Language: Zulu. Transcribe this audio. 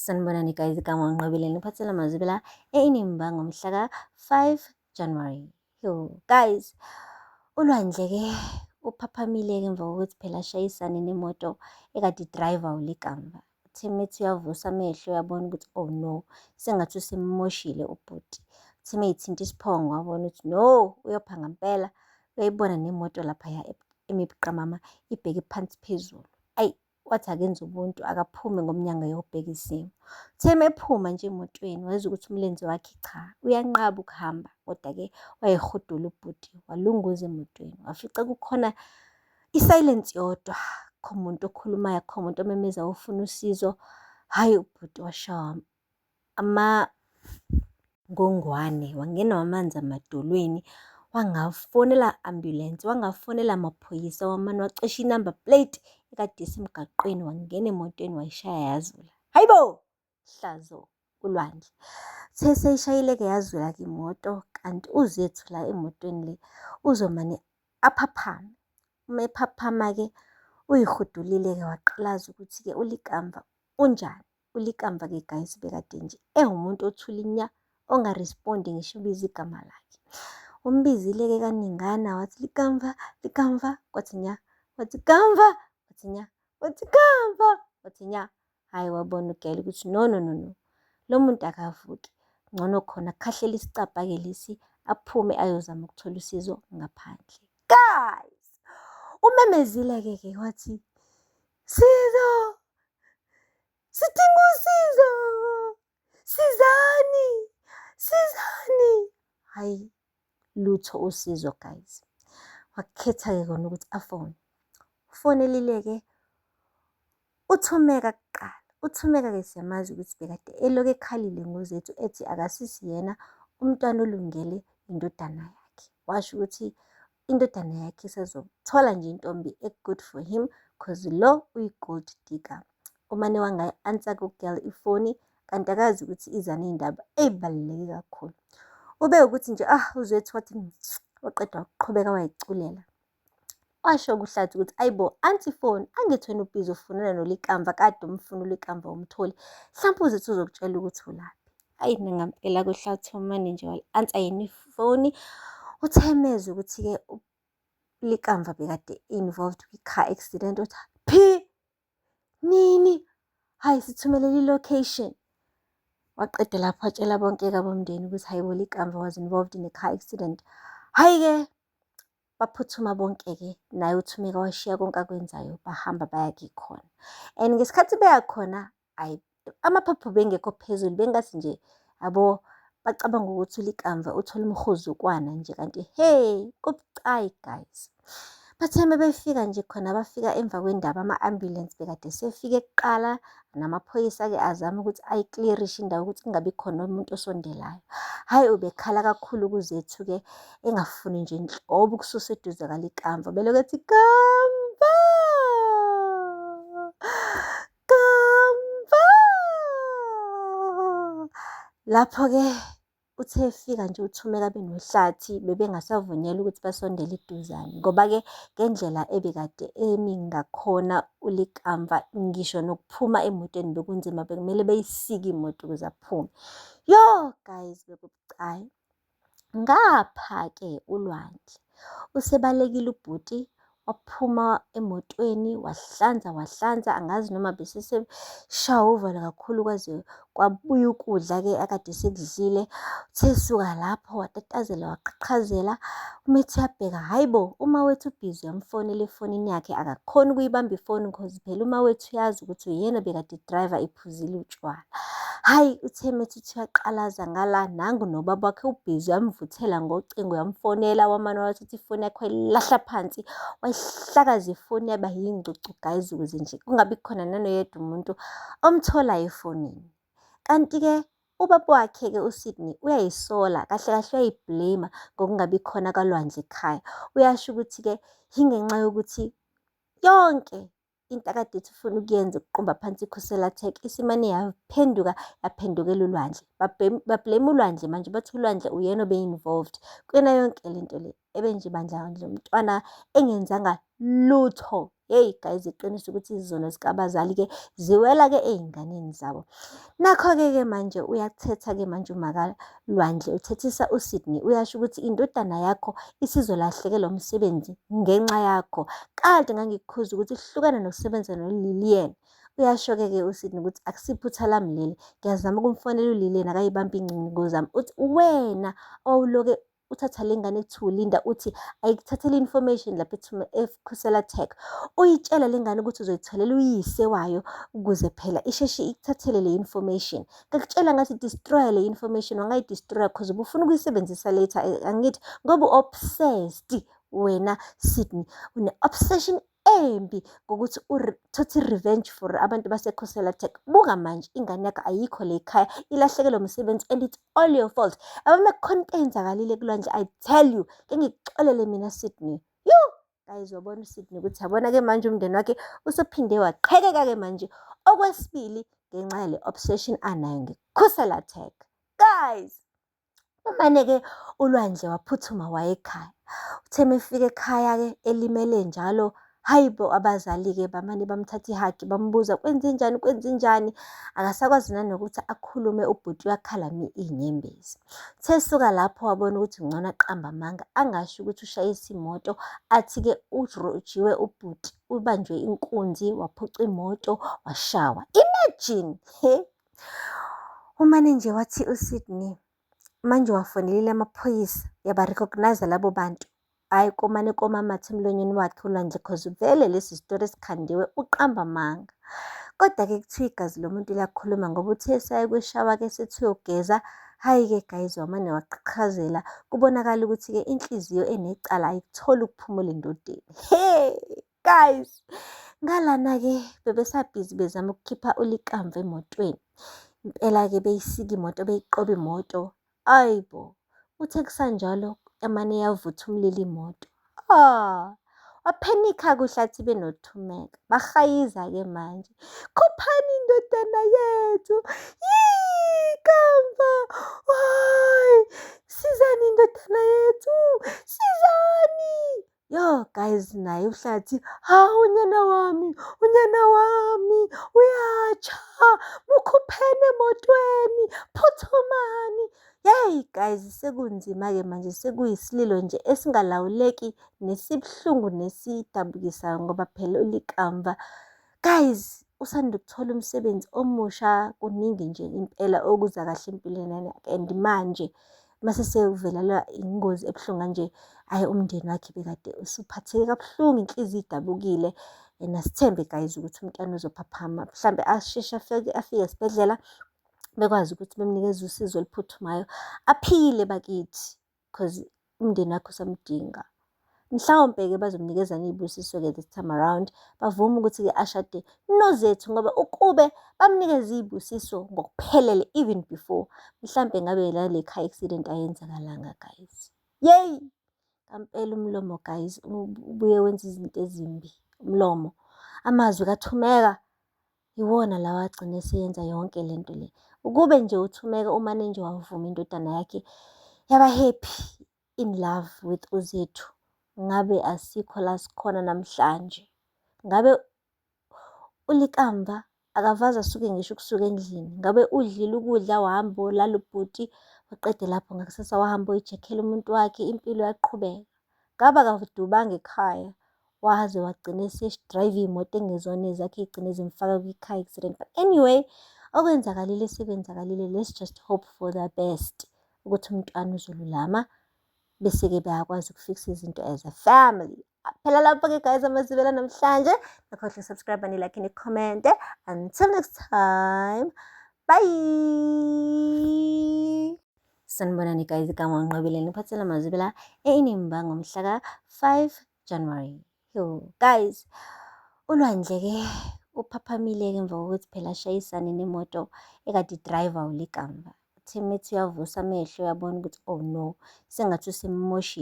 Sanibonani guys, igama uNqobile ngiphathela amazwi la e-Inimba ngomhla ka-5 January. Yo guys, uLwandle-ke uphaphamile-ke emva kokuthi phela ashayisane nemoto ekade i-driver uLikamva. Uthe methi uyavusa amehlo uyabona ukuthi oh no, sengathi usemmoshile ubhuti. Uthe meyithinta isiphongo wabona ukuthi no, uyopha ngempela. Uyayibona nemoto laphaya emi buqamama ibheke phansi phezulu. Ayi wathi akenze ubuntu akaphume ngomnyango eyobheka isimo. Uthe mephuma nje emotweni wezwa ukuthi umlenze wakhe cha uyanqaba ukuhamba kodwa-ke wayehudula ubhuti walunguza emotweni wafica kukhona i-silence yodwa akukho muntu okhulumayo akukho muntu omemezayo ofuna usizo. Hhayi ubhuti washawa amangongwane wangenwa amanzi emadolweni wangafonela ambulensi wangafonela amaphoyisa wamane wacisha i-number plate ekade isemgaqweni wangena emotweni wayishaya yazula. Hhayi bo! Hlazo uLwandle. Uthe eseyishayile-ke yazula-ke imoto kanti uZethu la emotweni le uzomane aphaphame. Uma ephaphama-ke uyihudulile-ke waqalaza ukuthi-ke uLikamva unjani. ULikamva-ke guys bekade nje ewumuntu othule nya, onga-respond-i ngisho ubiza igama lakhe. Umbizile-ke kaningana wathi Likamva, Likamva, kwathi nya, wathi Kamva, wathi nya, wathi Kamva, wathi nya. Hhayi wabona ugela ukuthi no no no no, lo muntu akavuki. Ngcono khona akhahlele isicabha-ke lesi aphume ayozama ukuthola usizo ngaphandle. Guys, umemezile-ke ke wathi, sizo, sidinga usizo, sizani, sizani. Hhayi lutho usizo guys. Wakhetha-ke kona ukuthi afone. Ufonelile-ke uThumeka kuqala. UThumeka-ke siyamazi ukuthi bekade elokhu ekhalile ngoZethu ethi akasisi yena umntwana olungele indodana yakhe. Washo ukuthi indodana yakhe isazothola nje intombi e-good for him cause lo uyi-gold digger. Umane wangayi-answer ku-girl ifoni kanti akazi ukuthi iza ney'ndaba ey'baluleke kakhulu. Ube ukuthi nje ah uZethu wathi waqeda waqhubeka wayiculela. Washo kuHlathi ukuthi ayibo anti ifoni angithi wena ubhizi ufunana noLikamva kade umfuna uLikamva umtholi mhlawumpe uZethu uzokutshela ukuthi ulaphi. Ayi nangampela kuHlathi umane nje wali-ansa yena ifoni. Uthe emezwa ukuthi-ke uLikamva bekade involved kwi-car accident uthi phi nini hayi sithumelele i-location. Waqeda lapho watshela bonke-ke abomndeni ukuthi hayi bo Likamva was involved in a car accident. Hhayi-ke baphuthuma bonke-ke naye uThumeka washiya konke akwenzayo bahamba baya kikhona. And ngesikhathi beya khona ayi amaphaphu bengekho phezulu bengathi nje yabo bacabanga ukuthi uLikamva uthole umhuzukwana nje kanti hey kubucayi guys. Bathe uma befika nje khona bafika emva kwendaba ama-ambulance bekade sefike kuqala namaphoyisa-ke azama ukuthi ayi-clear-ishe indawo ukuthi kungabi khona umuntu osondelayo. Hhayi ubekhala kakhulu kuZethu-ke engafuni nje nhlobo ukususa eduze kaLikamva. Belokhu ethi Kamva! Kamva! Lapho-ke uthe efika nje uThumeka benoHlathi bebengasavunyelwa ukuthi basondele eduzane ngoba-ke ngendlela ebekade emi ngakhona uLikamva ngisho nokuphuma emotweni bekunzima bekumele beyisike imoto ukuze aphume. Yo guys bekubucayi. Ngapha-ke uLwandle usebalekile ubhuti waphuma emotweni wahlanza wahlanza angazi noma beseseshawa uvalo kakhulu kwaze kwabuya ukudla-ke akade esekudlile. Uthe esuka lapho watatazela waqhaqhazela umethi uyabheka hhayi bo uMawethu ubhizi uyamfonela efonini yakhe akakhoni ukuyibamba ifoni cause phela uMawethu uyazi ukuthi uyena obekade e-driver ephuzile utshwala. Hhayi uthe methi uthi uyaqalaza ngala nangu nobaba wakhe ubhizi uyamvuthela ngocingo uyamfonela wamane wathatha ifoni yakhe wayilahla phansi wayihlakaza ifoni yaba yingcucu guys ukuze nje kungabi khona nanoyedwa umuntu omtholayo efonini. Kanti-ke ubaba wakhe-ke uSydney uyayisola kahle kahle uyayi-blame ngokungabi khona kaLwandle ekhaya. Uyasho ukuthi-ke yingenxa yokuthi yonke into akade ethi ufuna ukuyenza ukuqumba phansi iKhusela Tech isimane yaphenduka yaphendukela uLwandle. Ba-blame uLwandle manje bathi uLwandle uyena obe-involved kuyona yonke le nto le. Ebe nje bandla nje umntwana engenzanga lutho. Hey guys, iqiniso ukuthi izono zikabazali-ke ziwela-ke ey'nganeni zabo. Nakho-ke ke manje uyathetha-ke manje uMakalwandle, uthethisa uSydney, uyasho ukuthi indodana yakho isizolahlekelwa umsebenzi ngenxa yakho. Kade ngangikukhuza ukuthi hlukana nokusebenza noLilian. Uyasho-ke ke uSydney ukuthi akusiphutha lami leli, ngiyazama ukumfonela uLilian akayibambi iy'ngcingo zami. Uthi wena owuloke uthatha le ngane ekuthiwa uLinda, uthi ayikuthathele information lapha eKhusela Tech. Uyitshela le ngane ukuthi uzoyitholela uyise wayo ukuze phela isheshe ikuthathele le information. Ngakutshela ngathi destroy le information, wangayi-destroy cause ubufuna ukuyisebenzisa later, angithi ngoba u-obsessed wena Sydney, une-obsession embi ngokuthi uthathe i-revenge for abantu baseKhusela Tech. Buka manje ingane yakho ayikho le ekhaya, ilahlekelwe umsebenzi and it's all your fault. Yabo mekukhona into eyenzakalile kuLwandle, I tell you, ke ngikuxolele mina Sydney. Yo! Guys, wabona uSydney ukuthi yabona-ke manje umndeni wakhe usuphinde waqhekeka-ke manje okwesibili ngenxa yale obsession anayo ngeKhusela Tech. Guys, umane-ke uLwandle waphuthuma waya ekhaya. Uthe mefika ekhaya-ke elimele njalo, hayi bo, abazali-ke bamane bamthatha i-hug bambuza kwenzenjani, kwenzenjani. Akasakwazi nanokuthi akhulume, ubhuti uyakhala iy'nyembezi. Uthe esuka lapho wabona ukuthi ngcono aqambe amanga, angasho ukuthi ushayisa imoto, athi-ke urojiwe ubhuti, ubanjwe inkunzi, waphucwa imoto, washawa. Imagine, he! Umane nje wathi uSydney, manje wafonelile amaphoyisa, uyaba-recognise labo bantu. Hhayi, komane koma amathe emlonyeni wakhe uLwandle cause vele lesi sitori esikhandiwe, uqamba amanga. Kodwa-ke kuthiwa igazi lomuntu liyakhuluma ngoba uthe esaya kwishawa-ke sethi uyogeza, hhayi-ke guys, wamane waqhaqhazela. Kubonakala ukuthi-ke inhliziyo enecala ayikutholi ukuphumula endodeni. He! Guys, ngalana-ke bebesabhizi bezama ukukhipha uLikamva emotweni. Impela-ke beyisika imoto, beyiqoba imoto. Ayi bo, uthe kusanjalo yamane yavutha umlilo imoto. Ah, waphenikha-ke uHlathi benoThumeka. Bahayiza-ke manje. Khuphani indodana yethu. Yii, Kamva. Hayi, sizani indodana yethu. Sizani. Yo guys, naye uHlathi, hawu unyana wami, unyana wami uyatsha. Mukhupheni emotweni, phuthumani. Yeyi guys, sekunzima-ke manje, sekuyisililo nje esingalawuleki nesibuhlungu nesidabukisayo ngoba phela uLikamva, guys, usanda ukuthola umsebenzi omusha, kuningi nje impela okuza kahle empilweni yakhe and manje mase sekuvelelwa ingozi ebuhlungu kanje, hhayi umndeni wakhe bekade usuphatheke kabuhlungu, inhliziyo idabukile. And asithembe guys ukuthi umntwana uzophaphama, mhlambe asheshe afike esibhedlela, bekwazi ukuthi bemnikeze usizo oluphuthumayo, aphile bakithi cause umndeni wakhe usamdinga. Mhlawumpe-ke bazomnikeza ney'busiso-ke this time around, bavume ukuthi-ke ashade noZethu ngoba ukube bamnikeze iy'busiso ngokuphelele even before, mhlampe ngabe nale car accident ayenzakalanga guys. Yeyi! Ngampela umlomo guys ubuye wenza izinto ezimbi, umlomo. Amazwi kaThumeka iwona lawa agcine eseyenza yonke lento le. Ukube nje uThumeka umane nje wavuma indodana yakhe yaba happy in love with uZethu, ngabe asikho la sikhona namhlanje. Ngabe uLikamva akavaze asuke ngisho ukusuka endlini, ngabe udlile ukudla wahamba wolala ubhuti, waqeda lapho ngakusasa wahamba wayoyi-check-ela umuntu wakhe, impilo yaqhubeka. Ngabe akadubanga ekhaya, waze wagcina ese-drive iy'moto ekungezona ezakhe, ey'gcine zimfaka kwi-car accident. But anyway, okwenzakalile sekwenzakalile, let's just hope for the best ukuthi umntwana uzolulama, bese-ke bayakwazi uku-fix-a izinto as a family. Phela lapho-ke guys amazibela namhlanje, ningakhohlwa subscribe, ni-like, ni-comment. Until next time, bye. Sanibonani guys, igama uNqobile, ngiphathela amazibela e-Inimba ngomhla ka-5 January. Yo guys, uLwandle-ke uphaphamile-ke emva kokuthi phela ashayisane nemoto ekade i-drive-a uLikamva. Uthe methi uyavusa amehlo uyabona ukuthi oh no, sengathi usemmoshile.